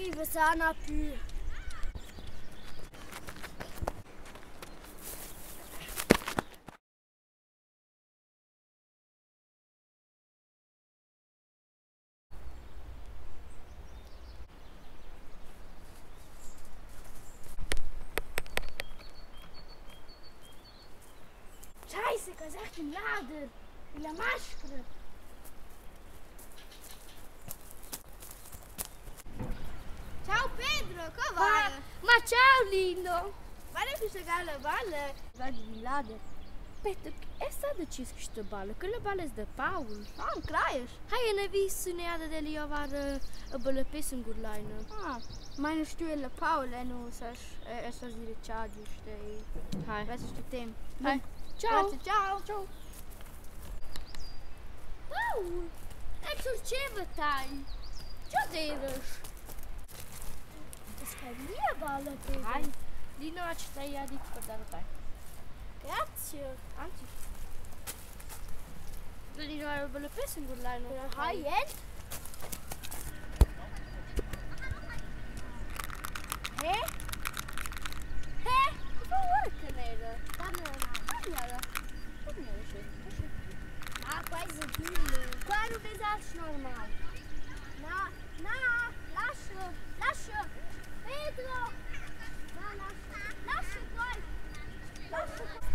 Arriva sana pür. Scheisse, quai es echt ün lader! Illa mascra! Ciao Pedro, co va? Ma ciao Lino! Guarda quista gala balla. Guarda il lader. Peter, è sta decis quista balla? Quella balla es da Paul. Ah, crajas? Hai ena vis ün'eada d'el i avar a ballapè sün Gurlaina. Ah, ma nu stu la Paul e nu sas e sas ir a cha giust e Hai. Ves stu temp. Hai. Ciao. Grazie, ciao. Ciao. Paul, e surceva tai. Ciao d'eiras? Es quai mia balla, Pedro? Hai. Lino ha stai ha dit per dar a tai. Grazie. Anzi. Lino ha ballapè sün Gurlaina. Hai, jent? He? He? Fa ora canera. Canera. Canera, sì. Ma quai es adüna. Qua nu es alch normal. Na, na, lascha, lascha. Pedro! Na, lascha, lascha quai. Lascha quai.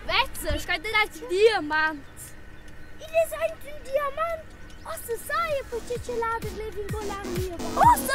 Vezza, sco dad alch diamant. Id es aint ün diamant. Ossa saja perche cha lader leva ingolar mia balla. Ossa!